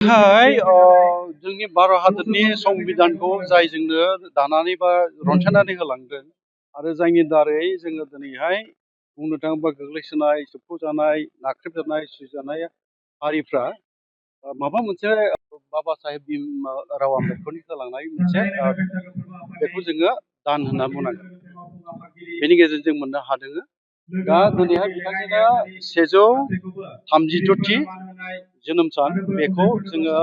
हाय जोंनि भारत हादरनि संबिधानखौ जाय जोंनो दानानै बा रनसायनानै होलांदों आरो जायनि दारै जोङो दिनैहाय बुंनो थाङोबा गोग्लैसोनाय सोबख'जानाय नाख्रेबजानाय सुजानाय हारिफ्रा माबा मोनसे बाबा साहेब राव आम्बेदकरनि होलांनाय मोनसे बेखौ जोङो दान होनना बुंनांगोन। बेनि गेजेरजों मोननो हादों। दा दिनैहाय बिथांमोना 132थि जोनोम सान बेखौ जोङो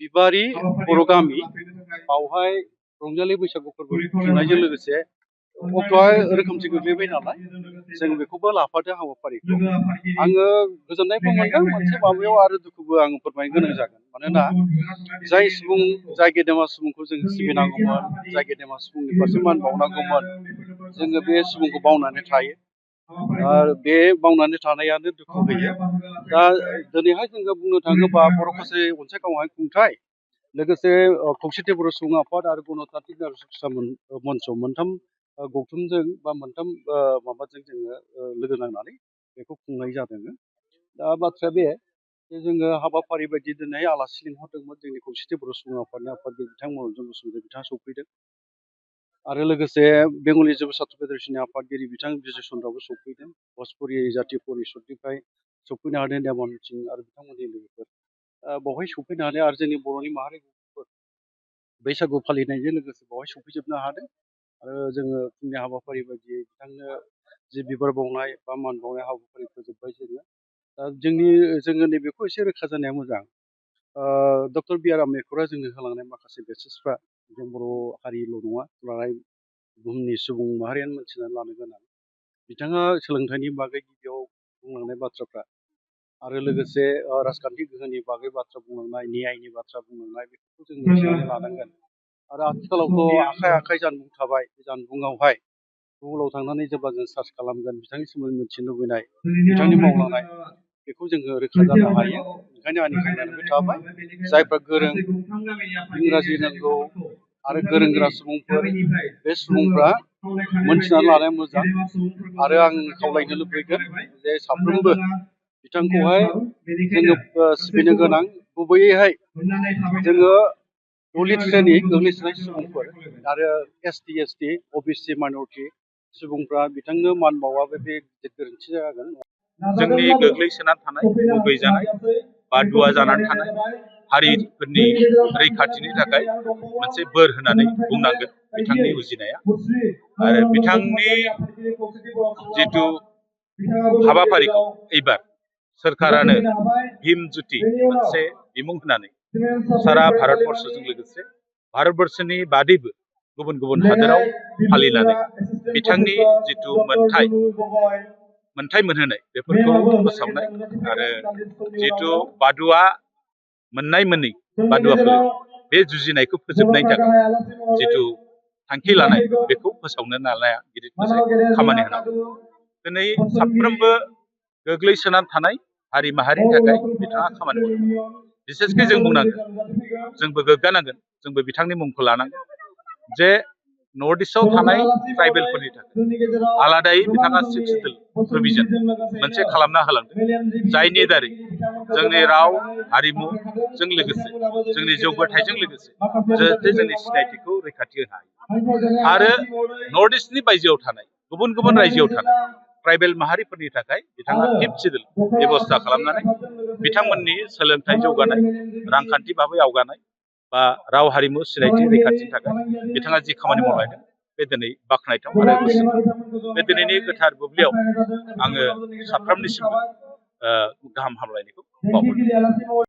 बिबारि बर' गामि बावहाय रंजालि बैसागु फोरबो खुंनायजों लोगोसे अक्ट'आ रोखोमसे गोग्लैबाय नालाय जों बेखौबो लाफादों हाबाफारिखौ। आङो गोजोननायबो मोनदों मोनसे माबायाव आरो दुखुबो आङो फोरमायनो गोनां जागोन। मानोना जाय गेदेमा सुबुंखौ जों सिबिनांगौमोन, जाय गेदेमा सुबुंनि फारसे मान बावनांगौमोन, जोङो बे सुबुंखौ बावनानै थायो। बे बावनानै थानायानो दुखु होयो। दा दिनैहाय जोङो बुंनो थाङोबा बर' खासि अनसायगावहाय खुंथाय लोगोसे खौसेथि बर' सुबुं आफाद आरो गणतान्त्रिक नेरसोन मन्च मोनथाम गौथुमजों बा मोनथाम माबाजों जोङो लोगो नांनानै बेखौ खुंनाय जादों। दा बाथ्राया बे जे जोङो हाबाफारि बायदि दिनै आलासि लिंहरदोंमोन जोंनि खौसेथि बर' सुबुं आफादनि आफादगिरि बिथांमोन अनजन बसुमतारी बिथाङा सफैदों आरो लोगोसे बेंगलि जुब साथ्र फेडारेसननि आफादगिरि बिथां बिजय चन्द्रबो सफैदों। भजपुरि जाथि परिषदनिफ्राय सफैनो हादों देमन सिं आरो बिथांमोननि लोगोफोर बावहाय सफैनो हादों आरो जोंनि बर'नि माहारिफोर बैसागु फालिनायजों लोगोसे बावहाय सफैजोबनो हादों। आरो जोङो फुंनि हाबाफारि बायदियै बिथांनो जि बिबार बावनाय बा मान बावनाय हाबाफारि फोजोब्बाय जोङो। दा जोङो नैबेखौ एसे रोखा जानाया मोजां। डक्टर बि आर आम्बेदकरा जोंनो होलांनाय माखासे बेसिसफ्रा जों बर' हारिल' नङा लानाय बुहुमनि सुबुं माहारियानो मोनथिनानै लानो गोनां। बिथाङा सोलोंथाइनि बागै गिबियाव बुंलांनाय बाथ्राफ्रा आरो लोगोसे राजखान्थि गोहोनि बागै बाथ्रा बुंलांनाय, न्यायनि बाथ्रा बुंलांनाय बेफोरखौ जों मिथिनानै लानांगोन। आरो आथिखालावथ' आखाइ जानबुं थाबाय। बे जानबुङावहाय गुगोलाव थांनानै जेब्ला जों सार्च खालामगोन बिथांनि सोमोन्दै मिथिनो लुबैनाय, बिथांनि मावलांनाय बेखौ जोङो रोखा जानो हायो। ओंखायनो आंनि खावलायनाया बे थाबाय जायफ्रा गोरों इंराजि रोंगौ आरो गोरों गोरा सुबुंफोर बे सुबुंफ्रा मोनथिनानै लानाया मोजां। आरो आं खावलायनो लुबैगोन जे साफ्रोमबो बिथांखौहाय जोङो सिबिनो गोनां। गुबैयैहाय जोङो दलित श्रेनि गोग्लैसोनाय सुबुंफोर आरो ST ST OBC माइन'रिटि सुबुंफ्रा बिथांनो मान बावाबो बे गिदिर गोरोन्थि जागोन। जोंनि गोग्लैसोनानै थानाय मुगैजानाय बादुवा जानानै थानाय हारिफोरनि रैखाथिनि थाखाय मोनसे बोर होननानै बुंनांगोन बिथांनि उजिनाया। आरो बिथांनि जिथु हाबाफारिखौ एबार सोरखारानो भीम ज्योति मोनसे बिमुं होनानै सारा भारतबर्षजों लोगोसे भारतबर्षनि बादैबो गुबुन गुबुन हादोराव फालिनानै बिथांनि जिथु मोनथाय मोनहोनाय बेफोरखौ फोसावनाय आरो जिथु बादुवा मोननाय मोनै बादुवाफोर बे जुजिनायखौ फोजोबनायनि थाखाय जिथु थांखि लानाय बेखौ फोसावनो नाजानाया गिदिर मोनसे खामानि होनांगौ। दिनै साफ्रोमबो गोग्लैसोनानै थानाय हारि माहारिनि थाखाय बिथाङा खामानि मावदों। बिसेसकै जों बुंनांगोन, जोंबो गोग्गानांगोन, जोंबो बिथांनि मुंखौ लानांगोन जे नर्थ इस्टआव थानाय ट्राइबेलफोरनि थाखाय आलादायै बिथाङा 6 सिडुल प्रभिजन मोनसे खालामना होलांदों, जायनि दारै जोंनि राव हारिमुजों लोगोसे जोंनि जौगाथायजों लोगोसे जाहाथे जोंनि सिनायथिखौ रैखाथि होनो हायो। आरो नर्थ इस्टनि बायजोआव थानाय गुबुन गुबुन रायजोआव थानाय ट्राइबेल माहारिफोरनि थाखाय बिथाङा 5th सिडुल बेबस्था खालामनानै बिथांमोननि सोलोंथाइ जौगानाय, रांखान्थि भाबै आवगानाय बा राव हारिमु सिनायथि रैखाथिनि थाखाय बिथाङा जि खामानि मावलांदों बे दिनै बाख्नायथाव आरो बोसोननाय। बे दिनैनि गोथार बुब्लियाव आङो साफ्रोमनिसिमबो गाहाम हामलायनायखौ बावहरदों।